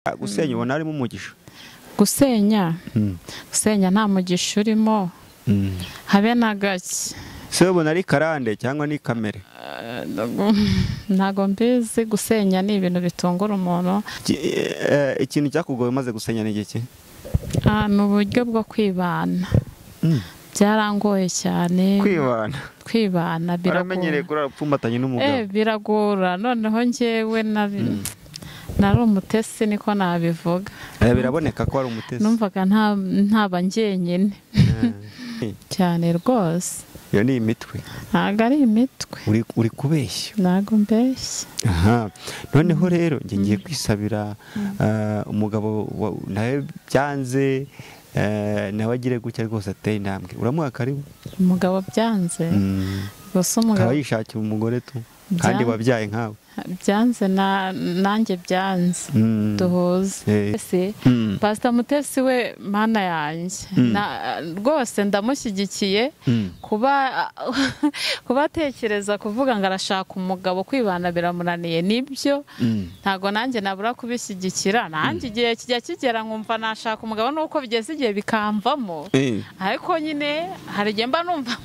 Gusenya ubona harimo umugisha? Gusenya? Gusenya nta mugisha urimo, habe na gake. Se ubona ari karande cyangwa ni kamere? Ntago mbizi. Gusenya ni ibintu bitungura umuntu. Ikintu cyakugoye umaze gusenya ni iki? Ni uburyo bwo kwibana. Byarangoye cyane. Kwibana? Kwibana biragora. Waramenyereye kurara upfumbatanye n'umugabo? Biragora. Noneho njyewe nari umutesi, niko nabivuga. Biraboneka ko ari umutesi. Numvaga ntaba njyenyine. Cyane rwose. Iyo ni imitwe. Ntabwo ari imitwe. Uri kubeshya. Ntabwo mbeshya. Aha. Noneho rero njye ngiye kwisabira umugabo nawe byanze, nawe agire gutya rwose ateye intambwe. Uramuha karibu? Umugabo byanze. Gusa umugabo akaba yishakira umugore tu kandi wabyaye nkawe. Byanze nanjye byanze. Duhuze. Pastor Mutesi we mana yanjye rwose ndamushyigikiye. Kuba kubatekereza kuvuga ngo arashaka umugabo kwibana biramunaniye nibyo, ntago nanjye nabura kubishyigikira. Nanjye igihe kijya kigera nkumva nashaka umugabo, nuko bigeze igihe bikamvamo. Ariko nyine hari igihe mba numva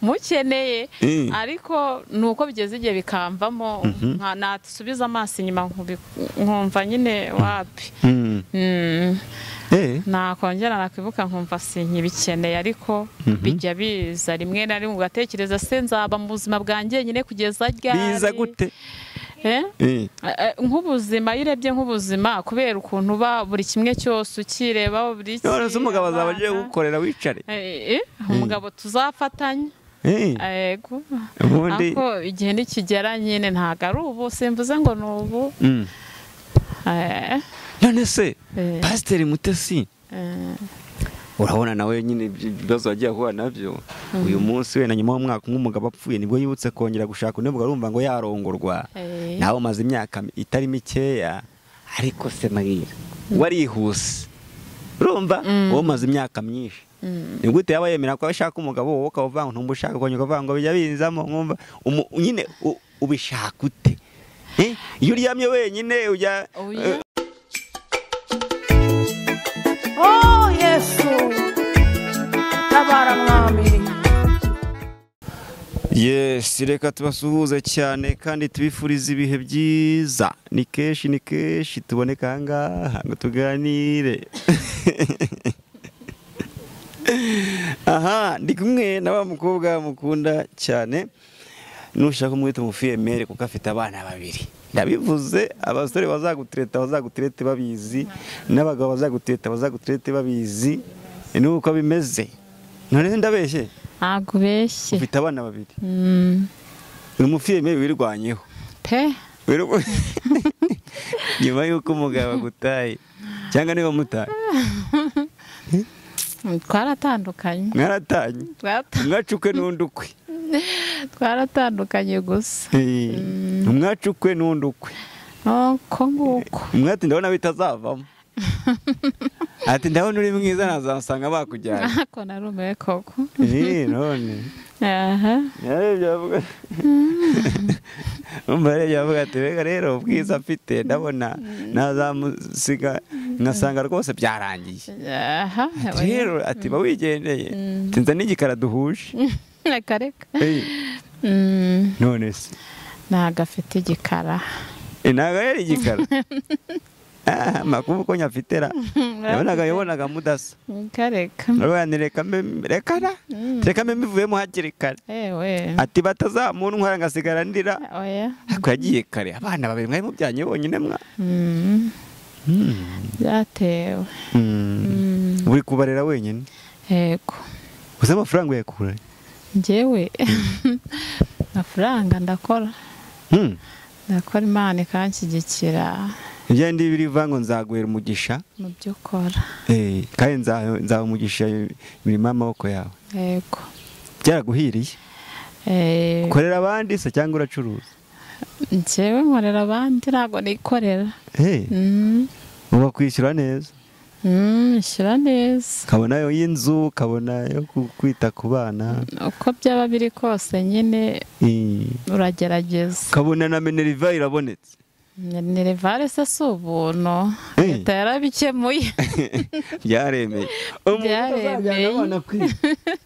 mukeneye, ariko nuko bigeze igihe bikamvamo, natusubiza amaso inyuma nkumva nyine wapi. Nakongera nakwibuka nkumva sinkibikeneye, ariko bijya biza rimwe na rimwe ugatekereza se nzaba mu buzima bwanjye nyine kugeza ryari? Biza gute? Nk'ubuzima, iyo urebye nk'ubuzima kubera ukuntu uba buri kimwe cyose ukireba buri kimwe. None se umugabo azaba agiye gukorera wicare? Umugabo tuzafatanya. Yego. Ariko igihe nikigera nyine ntago ari ubu, simvuze ngo ni ubu. None se Pasiteri Mutesi urabona nawe nyine ibibazo wagiye ahura nabyo uyu munsi, wenda nyuma y'umwaka umugabo apfuye nibwo yibutse kongera gushaka undi mugabo, urumva ngo yarongorwa. Nawe umaze imyaka itari mikeya, ariko se mbwira warihuse, urumva wowe umaze imyaka myinshi, ni gute yaba yemera ko ashaka umugabo wowe ukaba uvuga ngo ntumushaka, ukongera ukavuga ngo bijya binzamo, nkumva nyine ubishaka ute? Iyo uryamye wenyine ujya. Oh Yesu, tabara mwami. Yes, reka tubasuhuze cyane kandi tubifurize ibihe byiza. Ni kenshi ni kenshi tuboneka aha ngaha ngo tuganire. Aha, ndi kumwe na wa mukobwa mukunda cyane. Nushaka kumwita umufiyemere kuko afite abana babiri. Ndabivuze, abasore bazagutreta bazagutrete babizi, n'abagabo bazagutreta bazagutrete babizi, nuko bimeze. None ndabeshye? Ntago ubeshye. Ufite abana babiri. Uri umufiyemere wirwanyeho. Pe. Nyuma yuko umugabo agutaye cyangwa niba mutaye. Twaratandukanye. Mwaratanye. Mwacukwe n'undi ukwe. Twaratandukanye gusa. Umwacukwe n'undi ukwe. Uko nguko. Umwati ndabona bitazavamo. Ati ndabona uri mwiza nazasanga bakujyanye. Ako narumiwe koko. None. Aha. Yarebye avuga. Umva yavuga ati reka rero ubwiza afite ndabona nazamusiga ngasanga rwose byarangiye. Aha. Rero ati ba wigendeye. Tinza n'igikara duhuje. Reka reka. None se ntago afite igikara. Ntago ari igikara. Makubu ko nyafitera. Yabonaga yabonaga mudasa. Kareka. Reka reka reka mbe mbivuyemo hakiri kare. Ewe. Ati batazamuntwara ngasigara ndira. Oya. Ariko yagiye kare. Abana babiri mwari mubyanye bonyine mwa. Byatewe. Uri kubarera wenyine? Yego. Uzi amafaranga uyakura? Njyewe amafaranga ndakora. Ndakora Imana ikanshyigikira. Ibyo ndi biriva ngo nzaguhera umugisha mu byo ukora. Kandi nzaha umugisha imirimo y'amaboko yawe. Yego. Byaraguhiriye? Ukorera abandi se cyangwa uracuruza? Njyewe nkorera abandi, ntabwo nikorera. Uba kwishyura neza? Ishyura neza. Kabona yo y'inzu, kabona yo kwita ku bana. Uko byaba biri kose nyine uragerageza. Kabona na Minerva irabonetse. Minerivare se si ubuntu, leta yarabikemuye. Byaremeye. Umuntu utazajyana abana kwiga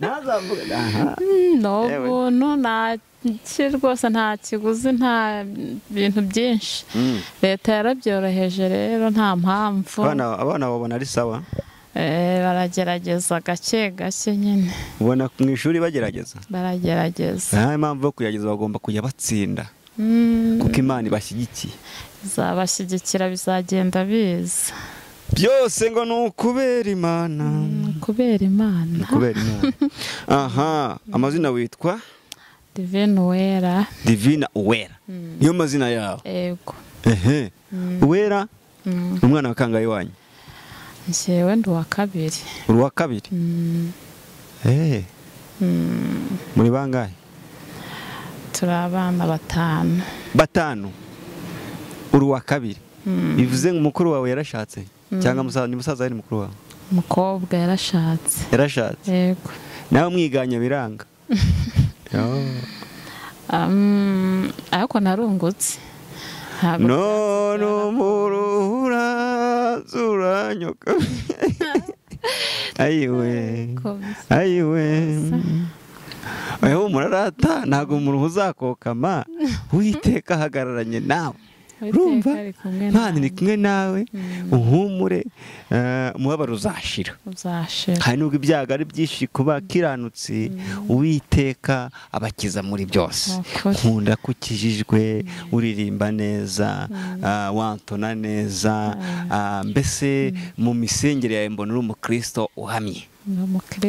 ntazavuga aha. Ni ubuntu, nta rwose, nta kiguzi, nta bintu byinshi. Leta yarabyoroheje rero nta mpamvu. Abana babona ari sawa? Baragerageza gake gake nyine. Ubona mu ishuri bagerageza? Baragerageza. Nta mpamvu yo kugerageza, bagomba kujya batsinda. Kuko Imana ibashyigikiye. Izabashyigikira, bizagenda biza. Byose ngo ni ukubera Imana. Kubera Imana. Kubera Imana. Aha, amazina witwa? Divine Uwera. Divine Uwera. Niyo mazina yawe? Yego. Ehe. Uwera? Umwana wa kangahe wanyu? Njyewe ndi uwa kabiri. Uri uwa kabiri? Muri bangahe? Turi abana batanu. Batanu? Uri uwa kabiri. Bivuze ngo umukuru wawe yarashatse? Cyangwa ni musaza we ni mukuru wawe? Umukobwa yarashatse. Yarashatse? Yego. Nawe mwiganya biranga? Ariko narungutse. None umurura zuranyoka. Ayiwe. Ayiwe. Ayo murarata ntago umuntu uzakokama, Uwiteka ahagararanye nawe. Urumva? Imana iri kumwe nawe, uhumure, umubabaro uzashira. Uzashira. Hari nubwo ibyago ari byinshi kuba kiranutsi, Uwiteka abakiza muri byose. Nkunda ko ukijijwe, uririmba neza, wantona neza, mbese mu misengere yawe mbona uri umukristo uhamye.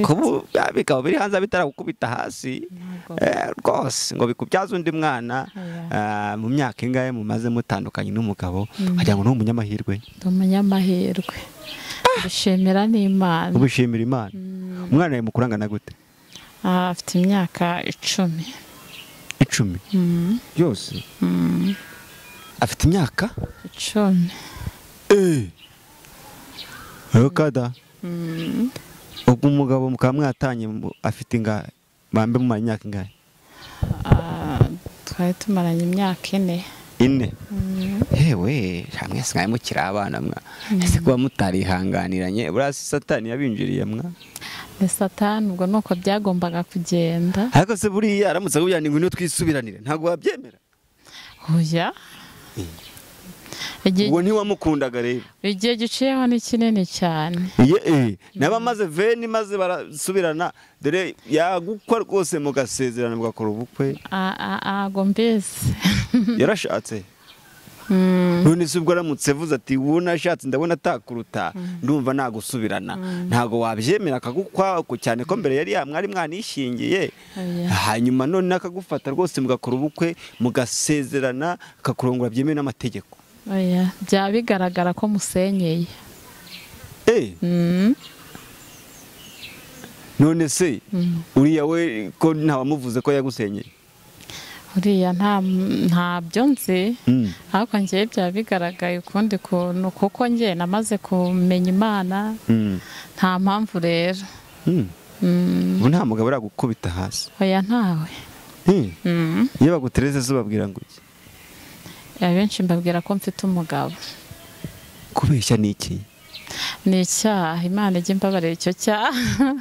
Kuba bikaba biri hanze bitarakukubita hasi rwose ngo bikubyaze undi mwana. Mu myaka ingahe mumaze mutandukanye n'umugabo, wagira ngo ni umunyamahirwe? Ndi umunyamahirwe. Ubishimira n'Imana. Ubishimira Imana. Umwana yawe mukuru angana gute? Afite imyaka 10. 10? Yose? Afite imyaka 10. Ayo kada. Ubwo umugabo mukaba mwatanye afite ingahe? Bambe mu myaka ingahe? Twari tumaranye imyaka 4. 4? Hewe, mwese mwari mukiri abana mwa. Ese kuba mutarihanganiranye, buriya si Satani yabinjiriye mwa? Ni Satani, ubwo nuko byagombaga kugenda. Ariko se buriya aramutse akubwira ngo ngwino twisubiranire, ntabwo wabyemera? Oya. Ubwo ntiwamukundaga rero? Igihe giciyeho ni kinini cyane. N'abamaze veni maze barasubirana, dore yagukwa rwose mugasezerana mugakora ubukwe. Ntago mbizi. Yarashatse? None se ubwo aramutse avuze ati uwo nashatse ndabona atakuruta, ndumva nagusubirana, ntago wabyemera akagukwa cyane ko mbere yari mwari mwanishingiye, hanyuma none akagufata rwose mugakora ubukwe mugasezerana akakurongora byemewe n'amategeko? Oya, byaba bigaragara ko musenyeye. None se uriya we ko ntawamuvuze ko yagusenyeye? Uriya ntabyo nzi, ariko njyewe byaba bigaragaye ukundi kuntu, kuko njye namaze kumenya Imana, nta mpamvu rero. Ubu nta mugabo uragukubita hasi? Oya, ntawe. Iyo bagutereze se ubabwira ngo iki? Abenshi mbabwira ko mfite umugabo. Kubeshya ni iki? Ni icyaha, Imana ijye imbabarira icyo cyaha.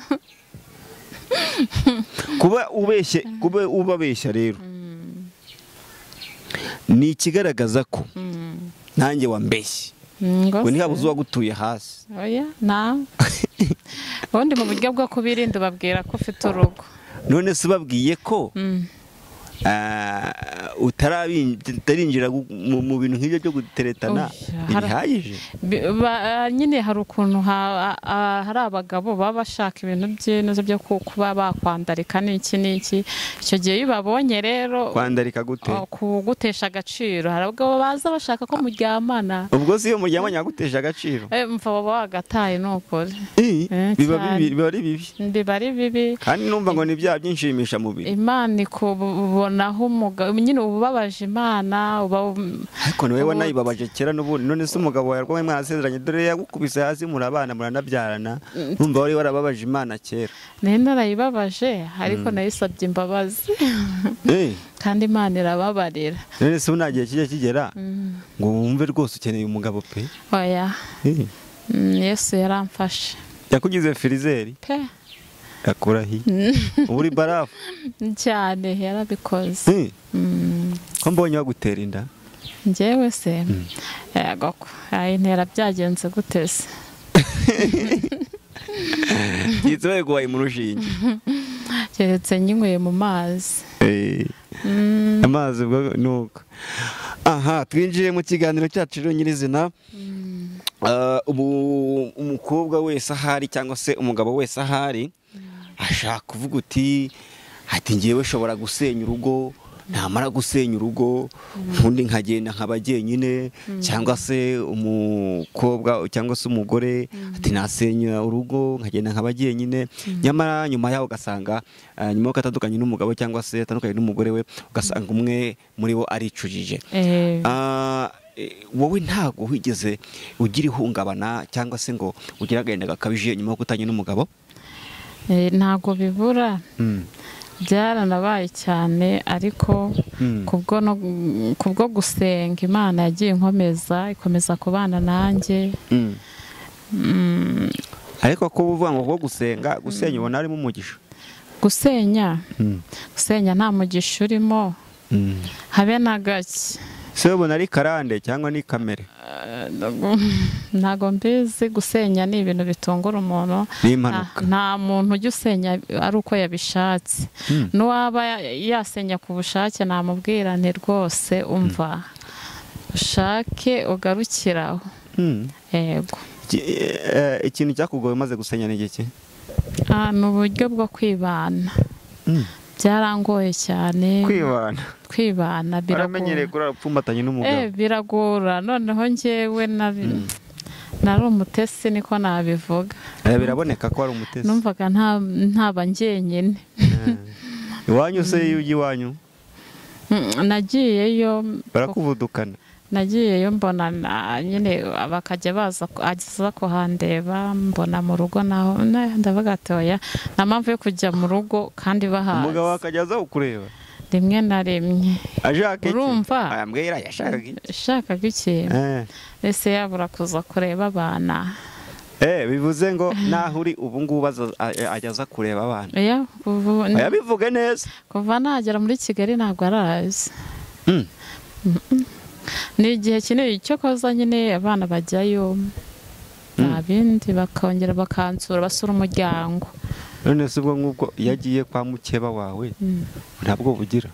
Kuba ubeshye, kuba ubabeshya rero ni ikigaragaza ko nanjye wambeshye. Ngo ntihabuze uwagutuye hasi. Oya, nawe. Ubundi mu buryo bwo kubirinda ubabwira ko ufite urugo. None se ubabwiye ko utarinjira mu bintu nk'ibyo byo guteretana bihagije? Nyine hari ukuntu hari abagabo baba bashaka ibintu by'inoze byo kuba bakwandarika n'iki n'iki. Icyo gihe iyo babonye rero kwandarika gute? Kugutesha agaciro. Hari abagabo baza bashaka ko muryamana. Ubwo si iyo muryamanye agutesha agaciro? Mva baba wagataye nukuri. Biba ari bibi. Biba ari bibi. Kandi numva ngo ni ibyaha by'inshimisha mubiri. Imana ikubona umugabo nyine ubabaje Imana uba ariko niwe wanayibabaje kera n'ubundi. None se umugabo wawe rwamwe mwarasezeranye, dore yagukubise hasi murabana muranabyarana, numva wari warababaje Imana kera. Nari narayibabaje ariko nayisabye imbabazi. Kandi Imana irababarira. None se nta gihe kijya kigera ngo wumve rwose ukeneye umugabo pe? Oya. Yesu yaramfashe. Yakugize firizeri pe. Akurahi uri barafu cyane, yarabikoze. Ko mbonye bagutera inda? Njyewe se yego, ayintera byagenze gute se? Yitwaye guhaye mu rushinge. Keretse nyinyweye mu mazi. Amazi ubwo nuko. Aha twinjiye mu kiganiro cyacu rero nyirizina. Ubu umukobwa wese ahari cyangwa se umugabo wese ahari ashaka kuvuga uti ati ngiyewe shobora gusenya urugo, namara gusenya urugo ubundi nkagenda nkaba jyenyine, cyangwa se umukobwa cyangwa se umugore ati nasenya urugo nkagenda nkaba jyenyine. Nyamara nyuma yaho ugasanga nyuma yo atandukanye n'umugabo cyangwa se atandukanye n'umugore we, ugasanga umwe muri bo aricujije. Wowe ntago wigeze ugira ihungabana cyangwa se ngo ugira agahinda gakabije nyuma yo gutanya n'umugabo? Ntago bibura. Byaranabaye cyane, ariko kubwo gusenga Imana yagiye inkomeza, ikomeza kubana nanjye. Ariko ko uvuga ngo kubwo gusenga, gusenya ubona harimo umugisha? Gusenya? Gusenya nta mugisha urimo. Habe na gake. Se ubona ari karande cyangwa ni kamere? Ntago mbizi. Gusenya ni ibintu bitungura umuntu. Nta muntu ujya usenya ari uko yabishatse. N'uwaba yasenya ku bushake namubwira nti rwose umva ushake ugarukiraho. Yego. Ikintu cyakugoye umaze gusenya ni iki? Ni uburyo bwo kwibana. Byarangoye cyane. Kwibana biragora. Aramenyereye kurara upfumbatanye n'umugabo. Biragora. Noneho njyewe nari umutesi niko nabivuga. Biraboneka ko ari umutesi. Numvaga ntaba njyenyine. Iwanyu se iyo ujya iwanyu? Nagiyeyo. Barakuvudukana. Nagiyeyo mbona nyine bakajya baza aza kuhandeba, mbona mu rugo naho ndavuga ati oya nta mpamvu yo kujya mu rugo kandi bahazi. Umugabo akajya aza kukureba rimwe na rimwe. Urumva ambwira yashakaga iki? Ese yabura kuza kureba abana. Bivuze ngo naho uri ubu ngubu ajya aza kureba abana. Oya bivuge neza. Kuva nagera muri Kigali ntabwo arazi. Ni igihe kinini cyo koza nyine abana bajyayo nta bindi, bakongera bakansura basura umuryango. None se ubwo ngubwo iyo agiye kwa mukeba wawe ntabwo bugira?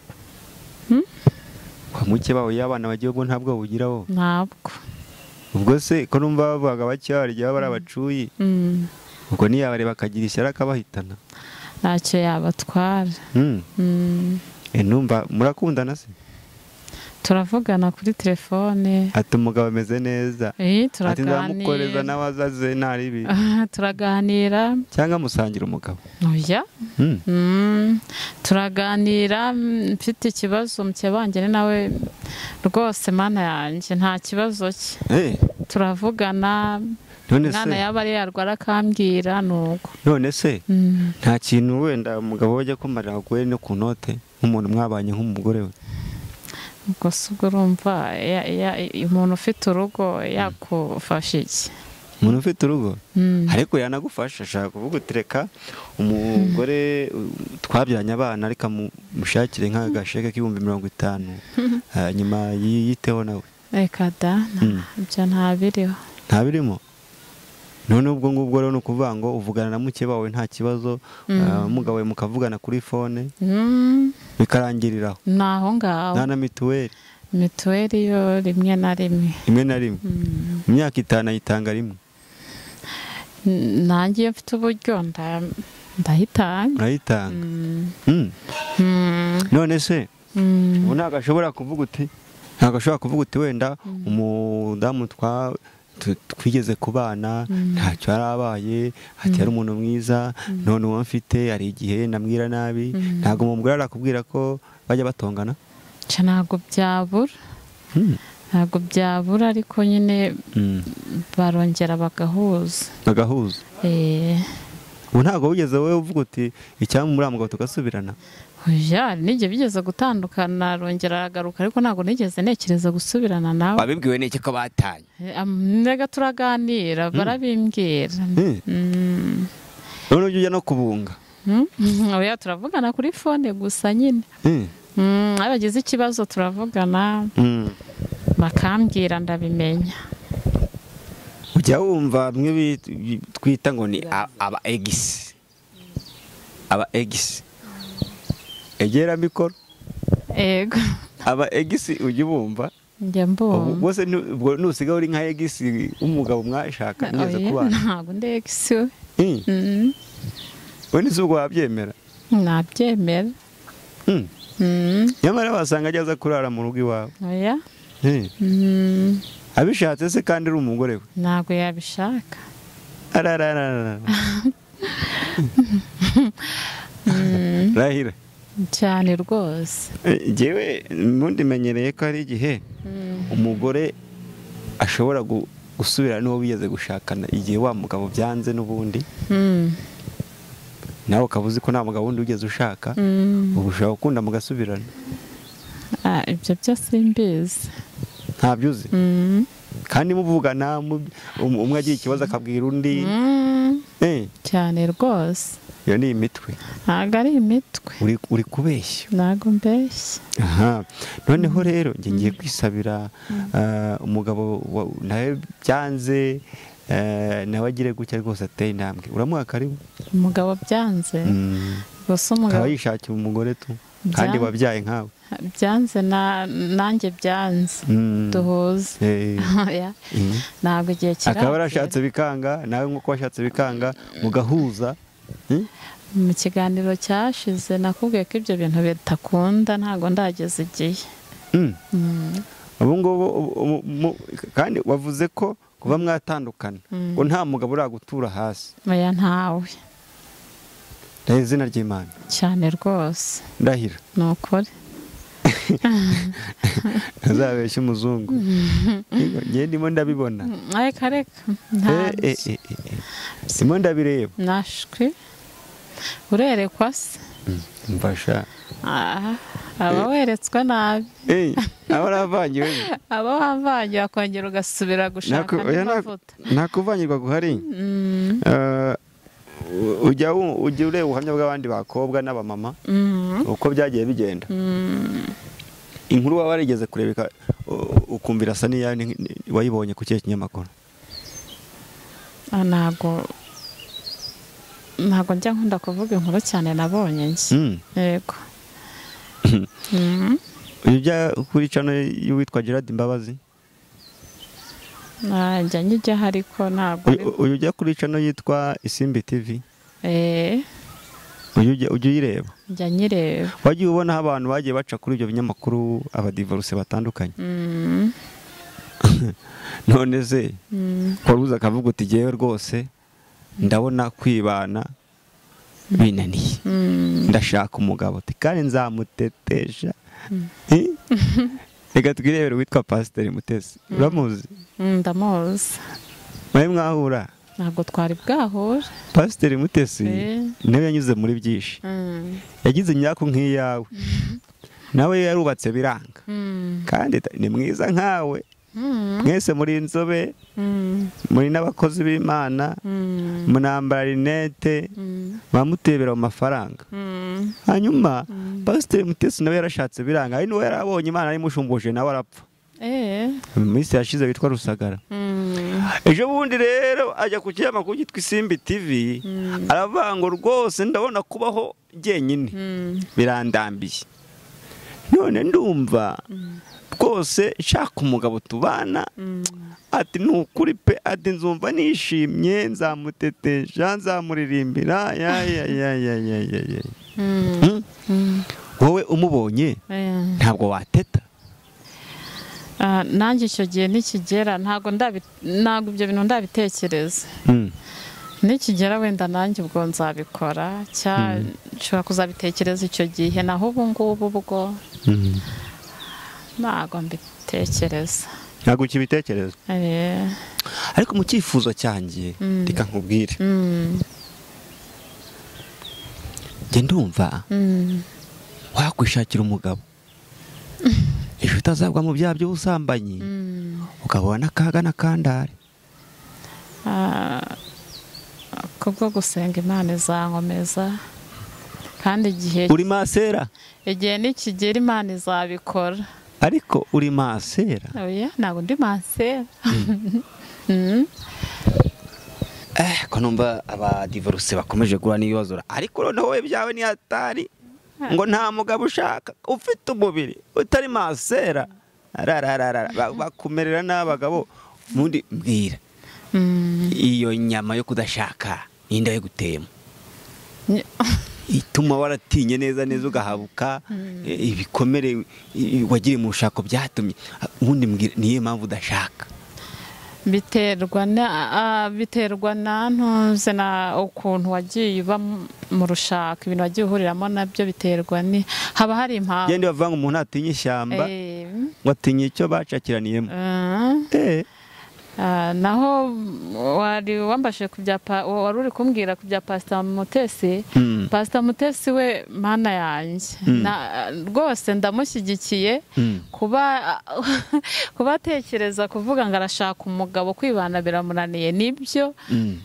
Kwa mukeba wawe iyo abana bagiye ubwo ntabwo bugira wowe? Ntabwo. Ubwo se ko numva bavuga bacyari igihe baba ari abacuyi, ubwo ntiyabareba akagira ishyari akabahitana? Ntacyo yabatwara. Numva murakundana se? Turavugana kuri telefone. Ati umugabo ameze neza. Ati ndamukoreza n'abazaze ntaribi. Turaganira. Cyangwa musangira umugabo? Oya. Turaganira, mfite ikibazo mukeba wanjye nawe rwose mana yanjye nta kibazo cye. Turavugana. Mwana yaba ari yarwara akambwira nuko. None se nta kintu wenda umugabo wajya kumarira aguye no ku note nk'umuntu mwabanye nk'umugore we? Ubwo se ubwo urumva umuntu ufite urugo yakufasha iki? Umuntu ufite urugo ariko yanagufasha, ashaka kuvuga uti reka umugore twabyaranye abana reka mushakire nk'agasheke k'50,000 nyuma yiyiteho nawe. Reka da, ibyo ntabiriho. Ntabirimo? None ubwo ngubwo rero ni ukuvuga ngo uvugana na mukeba wawe nta kibazo, umugabo wawe mukavugana kuri fone bikarangiriraho. Naho ngaho. Nta na mituweli. Mituweli yo rimwe na rimwe. Rimwe na rimwe. Mu myaka 5 ayitanga rimwe. Nanjye iyo mfite uburyo ndayitanga. Urayitanga. None se ubu ntabwo ashobora kuvuga uti, ntabwo ashobora kuvuga uti wenda umudamu twigeze kubana ntacyo yarabaye, ati yari umuntu mwiza, none uwo mfite hari igihe namwira nabi. Ntabwo umugore arakubwira ko bajya batongana? Ntabwo byabura. Ntabwo byabura ariko nyine barongera bagahuza. Bagahuza. Ubu ntabwo wigeze wowe uvuga uti icyampa muri mugabo tugasubirana? Oya, nijye bigeze gutandukana arongera aragaruka ariko ntabwo nigeze ntekereza gusubirana nawe. Wabibwiwe n'iki ko batanye? Nega turaganira barabimbwira. None ujya no kubunga? Oya, turavugana kuri phone gusa nyine. Abagize ikibazo turavugana bakambwira ndabimenya. Ujya wumva bimwe twita ngo ni aba egisi. Aba egisi. Egera mikoro. Ego. Aba egisi ujya ubumva? Njya mbumva. Ubwo se nusiga uri nka egisi umugabo mwashaka neza kubana? Ntabwo ndi egisi we. We ni ubwo wabyemera? Nabyemera. Nyamara wasanga ajya aza kurara mu rugo iwawe. Oya. Abishatse se kandi uri umugore we? Ntabwo yabishaka. Arararara. Rahira. Cyane rwose. Jewe mundi menyereye ko ari igihe umugore ashobora gusubira n'uwo bigeze gushakana igihe wa mugabo byanze n'ubundi. Nawe ukaba uzi ko nta mugabo wundi ugeze ushaka, ubu ushobora gukunda mugasubirana. Ibyo byose simbizi. Ntabyo uzi? Kandi muvugana umwe agiye ikibazo akabwira undi. Cyane rwose. Iyo ni imitwe. Ntabwo ari imitwe. Uri kubeshya. Ntabwo mbeshya. Aha. Noneho rero njye ngiye kwisabira umugabo nawe byanze nawe agire gutya rwose ateye intambwe. Uramuha karibu? Umugabo byanze. Gusa umugabo akaba yishakira umugore tu kandi wabyaye nkawe. Byanze nanjye byanze. Duhuze. Ntabwo igihe kiragera. Akaba yarashatse bikanga nawe nkuko washatse bikanga mugahuza. Mu kiganiro cyashize nakubwiye ko ibyo bintu bitakunda ntabwo ndageza igihe. Ubu ngubu kandi wavuze ko kuba mwatandukana ngo nta mugabo uragutura hasi. Oya ntawe. Ndahira izina ry'Imana. Cyane rwose. Ndahira. Ni ukuri. Ntazabeshye umuzungu. Njye ndimo ndabibona. Reka reka. Ndimo ndabireba. Nashwi. Urerekwa se? Mfasha. Aba weretswe nabi. Aba aravangiwe. Aba wavangiwe akongera ugasubira gushaka amavuta. Nta kuvangirwa guhari. Ujya ureba ubuhamya bw'abandi bakobwa n'abamama uko byagiye bigenda. Inkuru waba warigeze kurebeka ukumvira asa n'iyawe wayibonye ku kihe kinyamakuru? Ntabwo njya nkunda kuvuga inkuru cyane nabonye njye. Yego. Ujya kuri channel y'uwitwa Gerard Mbabazi? Njya njya ariko ntabwo. Uyu ujya kuri channel yitwa Isimbi TV? Uyu ujya uyireba? Njya nyireba. Wagiye ubona abantu bagiye baca kuri ibyo binyamakuru abadivorce batandukanye. None se koruza akavuga uti jewe rwose ndabona kwibana binaniye. Ndashaka umugabo kandi nzamutetesha. Reka twirebere witwa Pasiteri Mutesi. Uramuzi? Ndamuzi. Mwe mwahura? Ntabwo twari bwahure. Pasiteri Mutesi nawe yanyuze muri byinshi. Yagize imyaka nk'iyawe. Nawe yarubatse biranga. Kandi ni mwiza nkawe. Mwese muri inzobe, muri n'abakozi b'Imana, munambara rinete, bamutebera mu mafaranga. Hanyuma Pasiteri Mutesi nawe yarashatse biranga, ari niwe yarabonye Imana arimushumbuje nawe arapfa. Mu minsi yashize witwa Rusagara. Ejo bundi rero ajya ku kinyamakuru cyitwa Isimbi TV, aravuga ngo rwose ndabona kubaho jyenyine birandambiye. None ndumva rwose nshaka umugabo tubana, ati nukuri pe, ati nzumva nishimye, nzamutetesha, nzamuririmbira, ya ya ya ya ya ya. Wowe umubonye ntabwo wateta? Nanjye icyo gihe nikigera ntabwo ibyo bintu ndabitekereza. Nikigera wenda nanjye ubwo nzabikora, nshobora kuzabitekereza icyo gihe, naho ubu ngubu ubwo Ntabwo mbitekereza. Ntabwo ukibitekereza? Ariko mu cyifuzo cyanjye reka nkubwire, njye ndumva wakwishakira umugabo ejo utazagwa mu byaha by'ubusambanyi, ukabona n'akaga n'akandare. Kubwo gusenga Imana izankomeza, kandi igihe uri masera, igihe nikigera Imana izabikora. Ariko uri masera? Oya, ntabwo ndi masera. Ko numva abadivorce bakomeje guhura n'ibibazo, ariko noneho wowe byawe ni hatari, ngo nta mugabo ushaka ufite umubiri utari masera, bakumerera n'abagabo. Mundi mbwira, iyo nyama yo kudashaka ninde wayiguteyemo ituma waratinye neza neza ugahabuka, ibikomere wagiriye mu rushako byatumye? Ubundi mbwira, niyo mpamvu udashaka? Biterwa na ntuze na ukuntu wagiye uba mu rushako, ibintu wagiye uhuriramo nabyo biterwa ni haba hari impamvu. Gende bavanga umuntu atinya ishyamba ngo atinye icyo bacakiraniyemo. Naho wari wambashe kubya wari uri kumbwira kubya Pastor Mutesi. Pastor Mutesi we mana yanjye, rwose ndamushyigikiye kuba kubatekereza kuvuga ngo arashaka umugabo kwibana biramunaniye, nibyo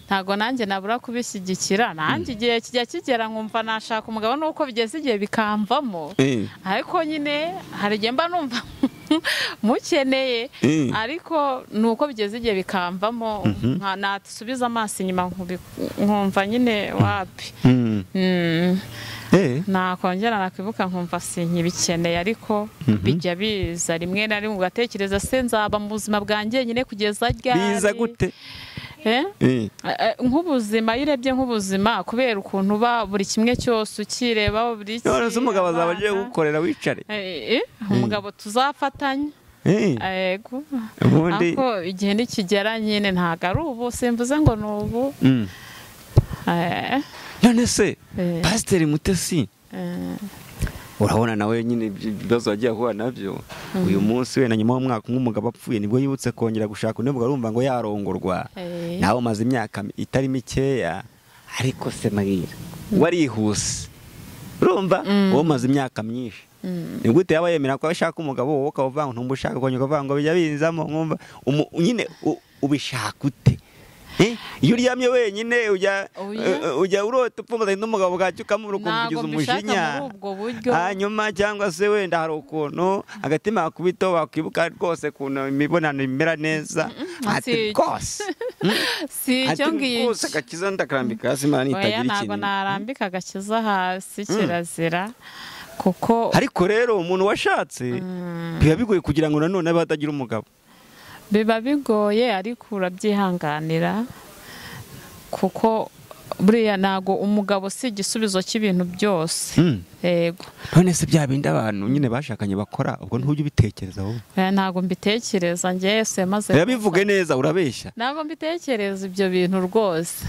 ntago nanjye nabura kubishyigikira. Nanjye igihe kijya kigera nkumva nashaka umugabo, nuko bigeze igihe bikamvamo, ariko nyine hari igihe mba numva mukeneye, ariko nuko bigeze igihe bikamvamo, natusubiza amaso inyuma nkumva nyine wapi. Nakongera nakwibuka nkumva sinkibikeneye, ariko bijya biza rimwe na rimwe ugatekereza se nzaba mu buzima bwanjye nyine kugeza ryari? Biza gute? Nk'ubuzima iyo urebye nk'ubuzima kubera ukuntu uba buri kimwe cyose ukireba buri kimwe. None se umugabo azaba agiye gukorera wicare? Umugabo tuzafatanya. Yego. Ariko igihe nikigera nyine ntago ari ubu, simvuze ngo ni ubu. None se Pasiteri Mutesi, urabona nawe nyine ibibazo wagiye ahura nabyo, uyu munsi wenda nyuma y'umwaka umwe umugabo apfuye nibwo yibutse kongera gushaka undi mugabo, urumva ngo yarongorwa, nawe umaze imyaka itari mikeya, ariko se mbwira warihuse, urumva wowe umaze imyaka myinshi, ni gute yaba yemera ko ashaka umugabo wowe ukavuga ngo ntumushaka, ukongera ukavuga ngo bijya binzamo, nkumva nyine ubishaka ute? Iyo uryamye wenyine ujya urota upfumbaza n'umugabo bwacyo ukamubura ukumva umujinya, hanyuma cyangwa se wenda hari ukuntu agatima kakubita wakwibuka rwose ukuntu imibonano imera neza, ati rwose si icyo ngicyo rwose agakiza ndakarambika hasi, Imana itagira ikintu. Ntabwo narambika agakiza hasi, kirazira. Kuko ariko rero umuntu washatse biba bigoye kugira ngo nanone abe atagira umugabo, biba bigoye ariko urabyihanganira, kuko buriya ntago umugabo si igisubizo cy'ibintu byose. Yego. None se bya bindi abantu nyine bashakanye bakora, ubwo ntujya ubitekereza wowe? Ntago mbitekereza njye, se maze yabivuge neza urabeshya. Ntago mbitekereza ibyo bintu rwose.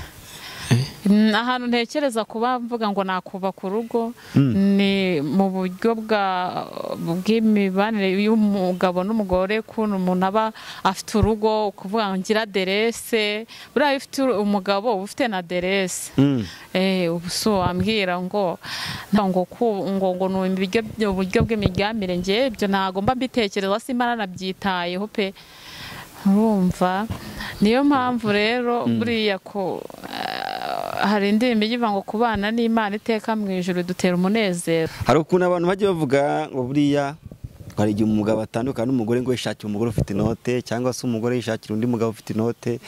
Ahantu ntekereza kuba mvuga ngo nakubaka urugo ni mu buryo bw'imibanire y'umugabo n'umugore, kuntu umuntu aba afite urugo, kuvuga ngo ngira aderese, buriya ufite umugabo uba ufite na aderese. Ubu so wambwira ngo ngo ni uburyo bw'imiryamire, njye ibyo ntago mba mbitekereza, simba nanabyitayeho pe. Urumva niyo mpamvu rero buriya ko hari indirimbo ivuga ngo kubana n'Imana iteka mu ijuru dutera umunezero. Hari ukuntu abantu bajya bavuga ngo buriya hari igihe umugabo atandukana n'umugore ngo yishakire umugore ufite inote, cyangwa se umugore yishakira undi mugabo ufite inote,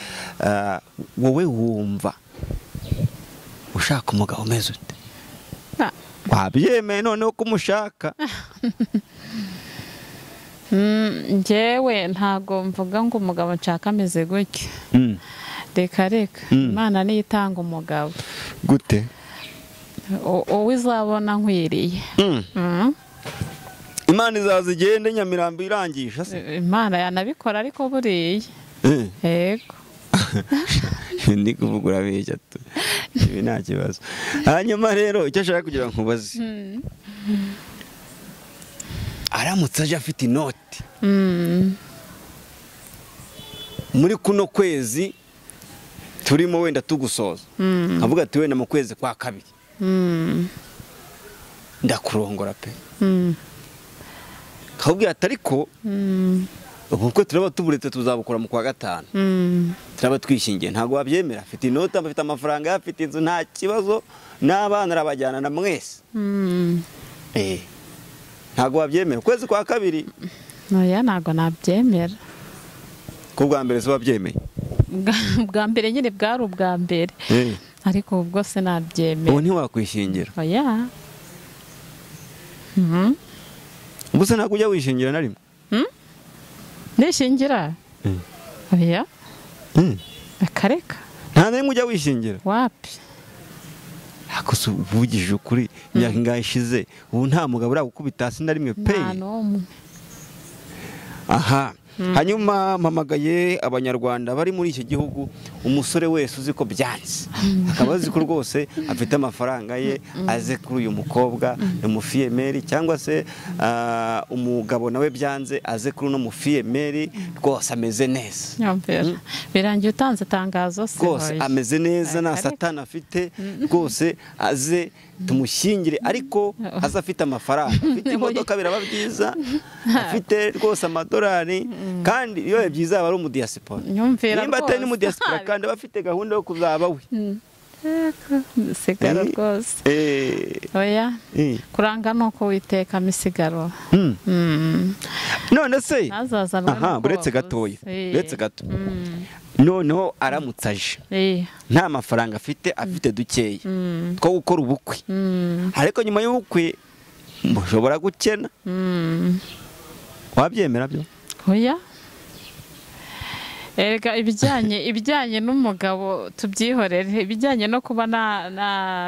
wowe wumva ushaka umugabo umeze ute? Wabyemeye noneho ko umushaka? Njyewe ntago mvuga ngo umugabo nshaka ameze gutya. Reka reka, Imana niyo itanga umugabo. Gute? Wowe izabona nkwiriye. Imana izaza igende Nyamirambo irangisha se? Imana yanabikora ariko buriya. Yego. Ndi kuvuga urabeshya tu. Ibi nta kibazo. Hanyuma rero icyo ashaka kugira ngo nkubaze. Aramutse aje afite inoti muri kuno kwezi turimo wenda tugusoza, avuga ati wenda mu kwezi kwa kabiri ndakurongora pe. Akubwira ati ariko ubukwe turaba tuburetse tuzabukora mu kwa gatanu, turaba twishingiye. Ntabwo wabyemera. Afite inoti, afite amafaranga, afite inzu, nta kibazo, n'abana arabajyana na mwese. Ntabwo wabyemera ukwezi kwa kabiri? Oya, ntabwo nabyemera. Ko bwa mbere se wabyemeye? Bwa mbere nyine bwari ubwa mbere, ariko ubwo se nabyemera. Ubu ntiwakwishingira? Oya. Ubu se ntabwo ujya wishingira na rimwe? Nishingira? Oya. Akareka. Nta na rimwe ujya wishingira? Wapi. Ariko se uvugije ukuri, imyaka ingahe ishize ubu nta mugabo uragukubita hasi na rimwe pe? Nta n'umwe. Aha. Hanyuma mpamagaye abanyarwanda bari muri iki gihugu, umusore wese uzi ko byanze akaba azi ko rwose afite amafaranga ye, aze kuri uyu mukobwa ni umufiyemeri, cyangwa se umugabo nawe byanze aze kuri uno mufiyemeri, rwose ameze neza. Birangiye utanze itangazo se? Rwose ameze neza, nta satani afite, rwose aze tumushyingire, ariko aze afite amafaranga, afite imodoka biraba byiza, afite rwose amadolari, kandi iyo byiza aba ari umudiyasipora. Nimba atari n'umudiyasipora kandi aba afite gahunda yo kuzaba we. Misigaro rwose. Oya, kuranga nuko witeka misigaro. None se aha buretse gatoya, buretse gato. Noneho aramutse aje nta mafaranga afite, afite dukeya two gukora ubukwe, ariko nyuma y'ubukwe mushobora gukena, wabyemera byo? Oya. Erega ibijyanye n'umugabo tubyihorere, ibijyanye no kuba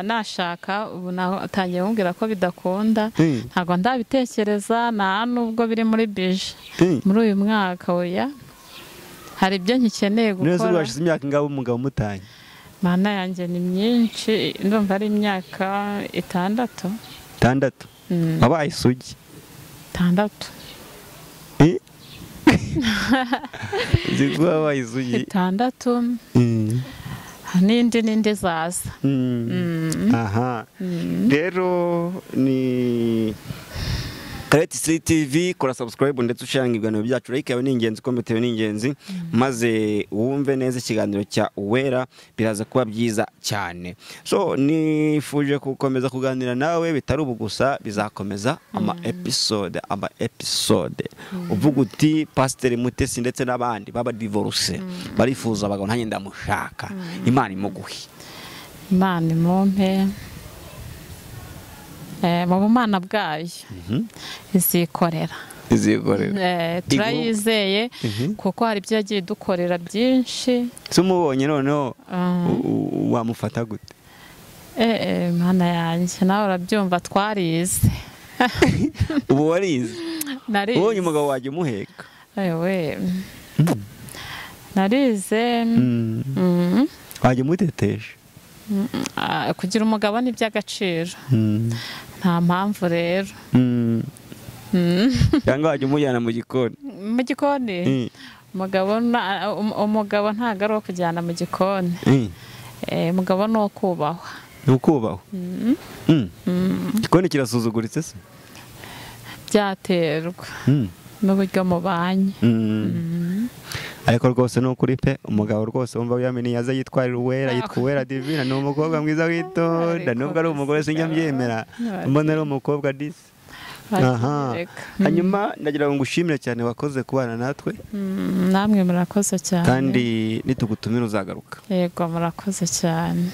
nashaka ubu natangiye kumbwira ko bidakunda, ntabwo ndabitekereza nta nubwo biri muri bije muri uyu mwaka. Oya, hari ibyo nkikeneye gukora. Neza urashize imyaka ingahe umugabo mutanye? Mana yanjye ni myinshi, ndumva ari imyaka 6. 6? Wabaye isugi? 6. Ziguwa isugi 6. N'indi zaza. Aha. Rero ni Kareti TV, kora subscribe ndetse ushanga ibiganiro byacu, like yawe ni ingenzi, comment yawe ni ingenzi, maze wumve neza ikiganiro cya Uwera, biraza kuba byiza cyane. So nifuje gukomeza kuganira nawe, bitari ubu gusa, bizakomeza ama episode uvuga uti Pastor Mutesi ndetse n'abandi baba divorce barifuza abagabo, nanjye ndamushaka. Imana imuguhe. Imana imumpe mu bumana bwayo izikorera. Turayizeye kuko hari ibyo yagiye dukorera byinshi. Se umubonye noneho wamufata gute? Mana yanjye nawe urabyumva, twarize. Ubu warize? Ubonye umugabo wajya umuheka? Ewe narize. Wajya umutetesha? Kugira umugabo ni iby'agaciro, nta mpamvu rero. Cyangwa wajya umujyana mu gikoni? Mu gikoni? Umugabo ntabwo ari uwo kujyana mu gikoni. Umugabo ni uwo kubahwa. Ni ukubahwa? Igikoni kirasuzuguritse se? Byaterwa n'uburyo mubanye. Ariko rwose ni ukuri pe, umugabo rwose wumva wiyaminiye aze yitwarira Uwera, yitwa Uwera Divina, ni umukobwa mwiza witonda, nubwo ari umugore sinjya mbyemera, mbona ari umukobwa disi. Aha. Hanyuma ndagira ngo ngushimire cyane wakoze kubana natwe. Namwe murakoze cyane. Kandi nitugutumira uzagaruka. Yego murakoze cyane.